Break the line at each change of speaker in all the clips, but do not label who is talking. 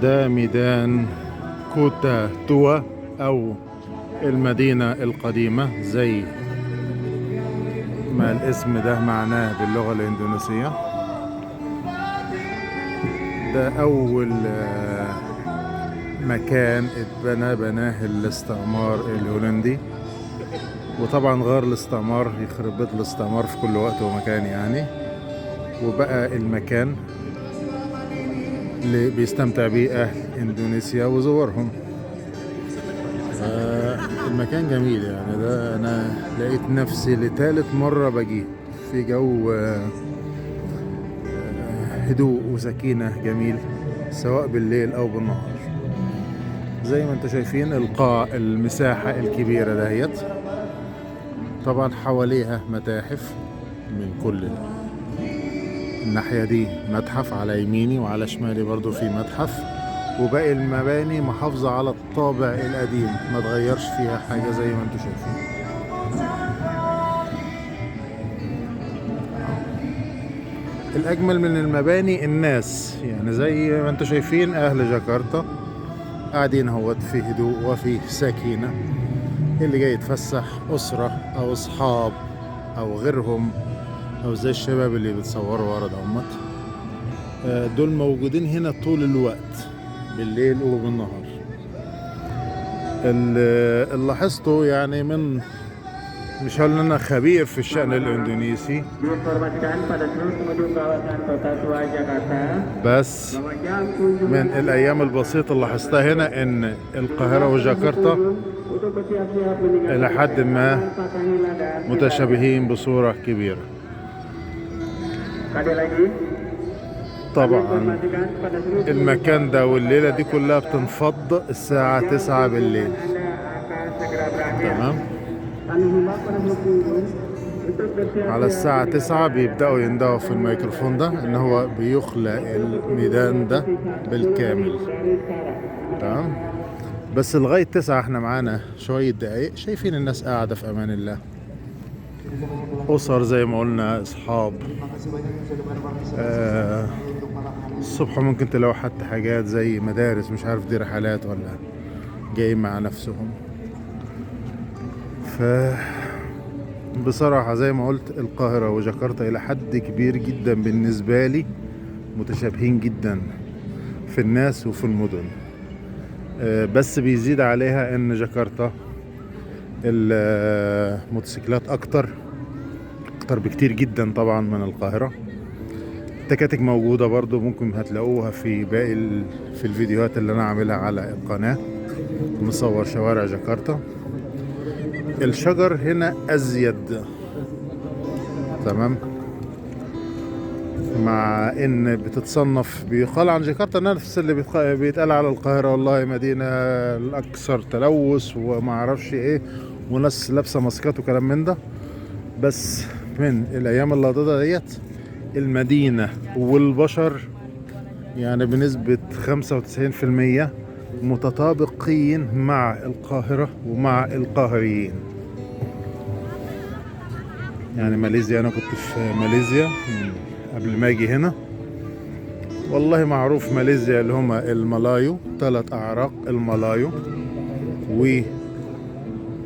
ده ميدان كوتا توا أو المدينة القديمة زي ما الاسم ده معناه باللغة الإندونيسية. ده أول مكان اتبنى بناه الاستعمار الهولندي، وطبعا غير الاستعمار يخرب بيت الاستعمار في كل وقت ومكان يعني، وبقى المكان اللي بيستمتع بيه أهل إندونيسيا وزوارهم. المكان جميل يعني. ده أنا لقيت نفسي لثالث مرة باجي في جو هدوء وسكينة جميل، سواء بالليل أو بالنهار. زي ما انتم شايفين القاع المساحة الكبيرة دهيت، طبعا حواليها متاحف من كل الناحية دي، متحف على يميني وعلى شمالي برضو في متحف، وباقي المباني محافظة على الطابع القديم، ما تغيرش فيها حاجة زي ما انتم شايفين. الأجمل من المباني الناس، يعني زي ما انتم شايفين أهل جاكرتا قاعدين اهوت في هدوء وفي سكينة، اللي جاي يتفسح أسرة أو أصحاب أو غيرهم، أو زي الشباب اللي بيتصوروا ورا دهمت، دول موجودين هنا طول الوقت بالليل وبالنهار. اللي لاحظته يعني، من مش هقول ان انا خبير في الشأن الاندونيسي،
Diinformasikan pada seluruh pengunjung kawasan Kota Tua Jakarta
بس
bahwa jam kunjungan
من الايام البسيطة اللي لاحظتها هنا ان القاهرة وجاكرتا
untuk bersiap-siap meninggalkan
إلى حد ما
Taman Fathahila dan
متشابهين بصورة كبيرة.
Sekali lagi,
طبعا
diinformasikan pada seluruh
المكان ده والليلة دي كلها بتنفض الساعة 9 بالليل.
Anda akan segera berakhir.
تمام،
Kami himbau pada seluruh pengunjung untuk bersiap-siap
على الساعة 9 بيبدأوا يندهوا في الميكروفون ده ان هو بيخلق الميدان ده بالكامل.
dari sekarang.
تمام، بس لغاية 9 احنا معانا شوية دقايق، شايفين الناس قاعدة في امان الله، اسر زي ما قلنا، اصحاب. آه، الصبح ممكن تلاقوا حتى حاجات زي مدارس، مش عارف دي رحلات ولا جايين مع نفسهم. ف بصراحة زي ما قلت القاهرة وجاكرتا إلى حد كبير جدا بالنسبة لي متشابهين جدا في الناس وفي المدن. بس بيزيد عليها إن جاكرتا الموتوسيكلات أكتر أكتر بكتير جدا طبعا من القاهرة. التكاتك موجودة برضو، ممكن هتلاقوها في باقي في الفيديوهات اللي أنا عاملها على القناة، مصور شوارع جاكرتا. الشجر هنا أزيد، تمام، مع ان بتتصنف بيقال عن جاكرتا نفس اللي بيتقال على القاهرة، والله مدينة الأكثر تلوث وما اعرفش ايه، وناس لابسة ماسكات وكلام من ده. بس من الأيام اللي قضيتها ديت المدينة والبشر يعني بنسبة 95% متطابقين مع القاهرة ومع القاهريين. يعني ماليزيا، أنا كنت في ماليزيا من قبل ما أجي هنا، والله معروف ماليزيا اللي هما الملايو، 3 أعراق، الملايو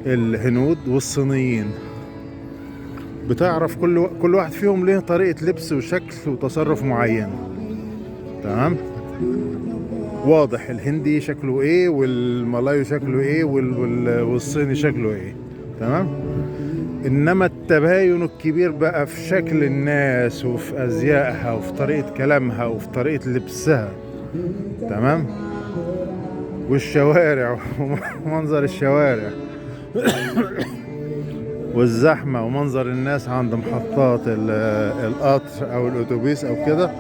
والهنود والصينيين. بتعرف كل واحد فيهم ليه طريقة لبس وشكل وتصرف معين. تمام، واضح الهندي شكله ايه والملايو شكله ايه والصيني شكله ايه. تمام، انما التباين الكبير بقى في شكل الناس وفي ازيائها وفي طريقة كلامها وفي طريقة لبسها. تمام، والشوارع ومنظر الشوارع والزحمة ومنظر الناس عند محطات القطر او الاتوبيس او كده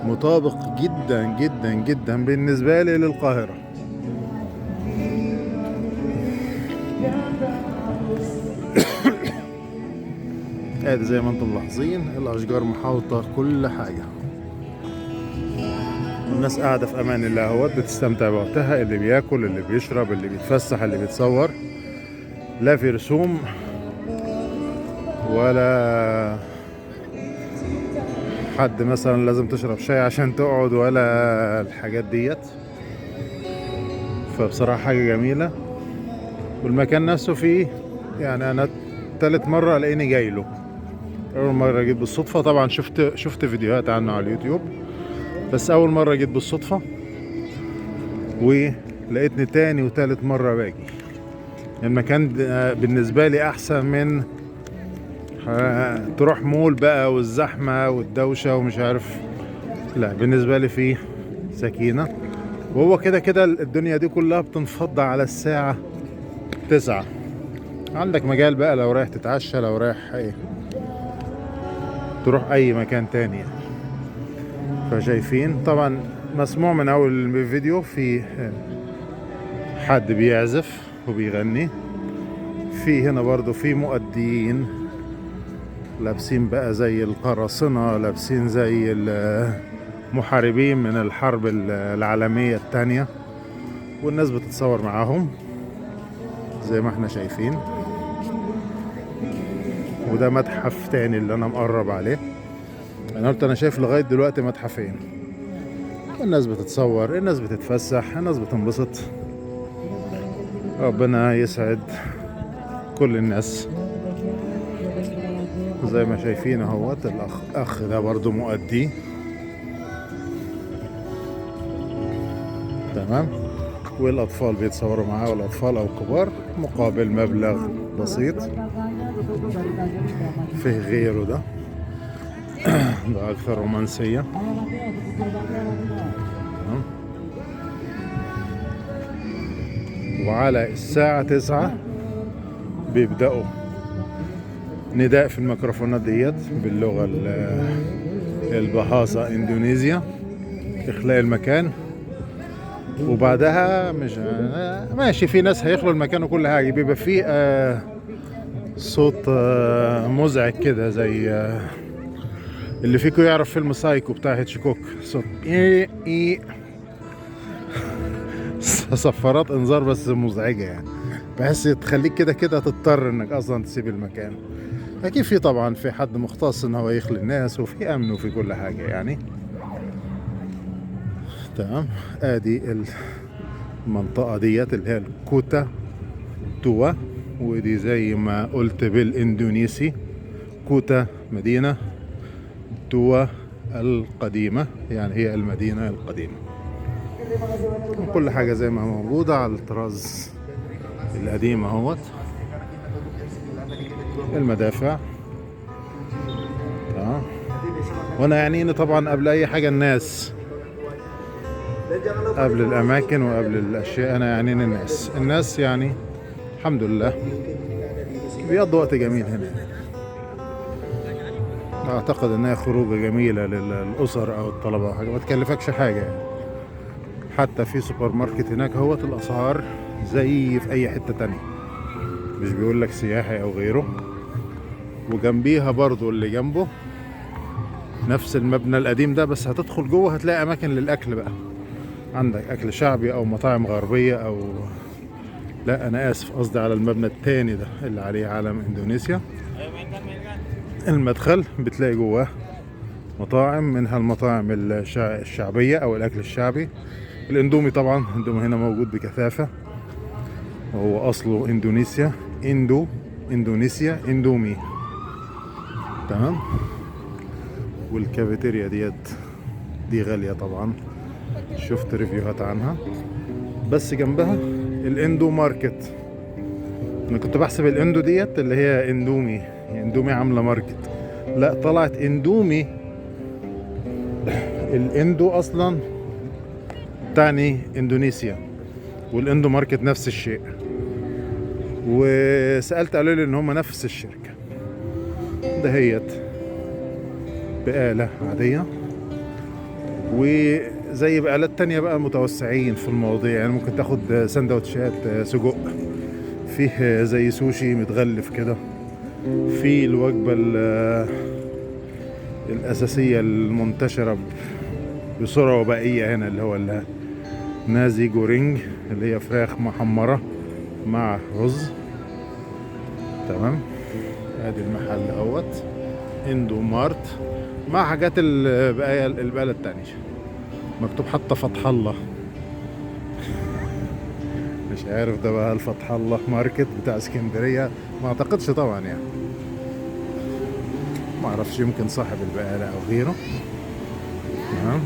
مطابق جدا جدا جدا بالنسبة لي للقاهرة. ادي زي ما انتم ملاحظين الاشجار محاوطة كل حاجة، الناس قاعدة في امان الله اهوت، بتستمتع بوقتها، اللي بياكل، اللي بيشرب، اللي بيتفسح، اللي بيتصور، لا في رسوم ولا حد مثلا لازم تشرب شاي عشان تقعد ولا الحاجات ديت. فبصراحة حاجة جميلة. والمكان نفسه فيه يعني انا تالت مرة الاقيني جاي له. اول مرة جيت بالصدفة، طبعا شفت فيديوهات عنه على اليوتيوب، بس اول مرة جيت بالصدفة ولقيتني تاني وتالت مرة باجي. المكان بالنسبة لي احسن من تروح مول بقى والزحمة والدوشة ومش عارف. لا، بالنسبة لي فيه سكينة، وهو كده كده الدنيا دي كلها بتنفض على الساعة 9. عندك مجال بقى لو رايح تتعشى، لو رايح ايه تروح اي مكان تاني يعني. فشايفين طبعا مسموع من اول فيديو في حد بيعزف وبيغني. في هنا برضو في مؤديين لابسين بقى زي القراصنة، لابسين زي المحاربين من الحرب العالمية التانية، والناس بتتصور معاهم زي ما احنا شايفين. وده متحف تاني اللي انا مقرب عليه. انا قلت انا شايف لغاية دلوقتي متحفين. الناس بتتصور، الناس بتتفسح، الناس بتنبسط. ربنا يسعد كل الناس. زي ما شايفين اهوت الاخ ده برضو مؤدي، تمام. والاطفال بيتصوروا معاه، والاطفال او كبار، مقابل مبلغ بسيط. فيه غيره ده ده اكثر رومانسية. وعلى الساعة 9 بيبدأوا نداء في الميكروفونات ديت باللغة البهاسة اندونيسيا، إخلاء المكان. وبعدها مش ماشي، في ناس هيخلوا المكان وكل حاجة، بيبقى فيه صوت مزعج كده، زي اللي فيكم يعرف فيلم سايكو بتاع هيتشكوك، صوت إيه إيه صفارات انذار بس مزعجة يعني، بحيث تخليك كده كده تضطر انك اصلا تسيب المكان. اكيد في طبعا في حد مختص ان هو يخلي الناس، وفي امن وفي كل حاجة يعني. تمام. ادي المنطقة ديت اللي هي الكوتا توا، ودي زي ما قلت بالاندونيسي كوتا مدينة، توا القديمة، يعني هي المدينة القديمة. وكل حاجة زي ما موجودة على الطراز القديم اهوت. المدافع، تمام. وانا يعني طبعا قبل اي حاجة الناس، قبل الاماكن وقبل الاشياء، انا يعني الناس، الناس يعني الحمد لله بيقضوا وقت جميل هنا. اعتقد انها خروجة جميلة للاسر او الطلبة او حاجة، ما تكلفكش حاجة يعني. حتى في سوبر ماركت هناك اهوت، الاسعار زي في اي حتة تانية، مش بيقول لك سياحي او غيره. وجنبيها برضو اللي جنبه نفس المبنى القديم ده، بس هتدخل جوه هتلاقي اماكن للاكل بقى، عندك اكل شعبي او مطاعم غربية او لا، انا اسف قصدي على المبنى التاني ده اللي عليه علم اندونيسيا. المدخل بتلاقي جواه مطاعم، منها المطاعم الشعبية او الاكل الشعبي. الاندومي طبعا الاندومي هنا موجود بكثافة، وهو اصله اندونيسيا، اندونيسيا اندومي، تمام. والكافيتيريا ديت دي غالية طبعا، شفت review هات عنها. بس جنبها الاندو ماركت. انا كنت بحسب الاندو ديت اللي هي اندومي، اندومي عاملة market، لا طلعت اندومي. الاندو اصلا تعني اندونيسيا، والاندو ماركت نفس الشيء. وسألت قالوا لي ان هم نفس الشركة. دهيت بقالة عادية، وزي بقالات تانية بقى متوسعين في المواضيع، يعني ممكن تاخد سندوتشات سجق، فيه زي سوشي متغلف كده، في الوجبة الأساسية المنتشرة بصورة وبائية هنا اللي هو النازي جورينج، اللي هي فراخ محمرة مع رز، تمام. ادي المحل اهوت اندو مارت، مع حاجات البقالة التانية، مكتوب حتى فتح الله. مش عارف ده بقى الفتح الله ماركت بتاع اسكندرية، ما اعتقدش طبعا يعني، ما اعرفش، يمكن صاحب البقالة او غيره. تمام،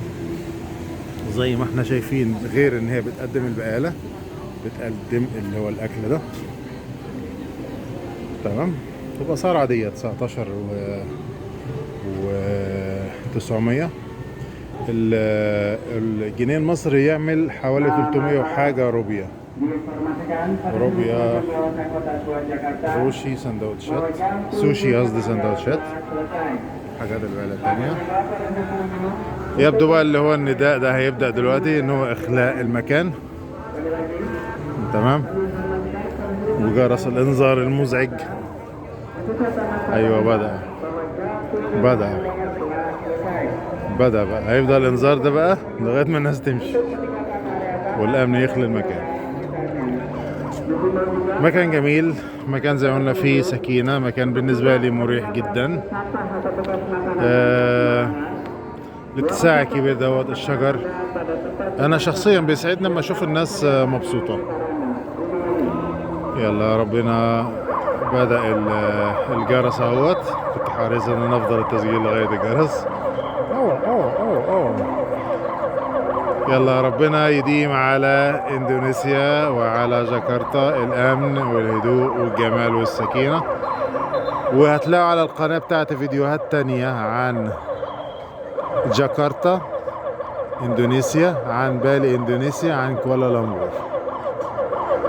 زي ما احنا شايفين، غير ان هي بتقدم البقالة بتقدم اللي هو الاكل ده. تمام، تبقى اسعار عادية 19 و 900. الجنيه المصري يعمل حوالي 300 وحاجة روبيا.
Diinformasikan pada
روبيا.
kawasan Kota Tua Jakarta
روشي سندوتشات،
bahwa jam
سوشي قصدي، سندوتشات،
selesai.
حاجات البقالة التانية. يبدو بقى اللي هو النداء ده هيبدأ دلوقتي، ان هو اخلاء المكان. تمام، وجرس الانذار المزعج. ايوه بدأ بدأ بدأ بقى، هيفضل الانذار ده بقى لغاية ما الناس تمشي والامن يخلي المكان. مكان جميل، مكان زي ما قلنا فيه سكينة، مكان بالنسبة لي مريح جدا. الاتساع الكبير دوت، الشجر. انا شخصيا بيسعدني لما اشوف الناس مبسوطة. يلا ربنا، بدأ الجرس اهوت. كنت حريص ان انا افضل التسجيل لغاية الجرس. اوه اوه اوه اوه. يلا ربنا يديم على اندونيسيا وعلى جاكرتا الامن والهدوء والجمال والسكينة. وهتلاقوا على القناة بتاعتي فيديوهات تانية عن جاكرتا اندونيسيا، عن بالي اندونيسيا، عن كوالالمبور.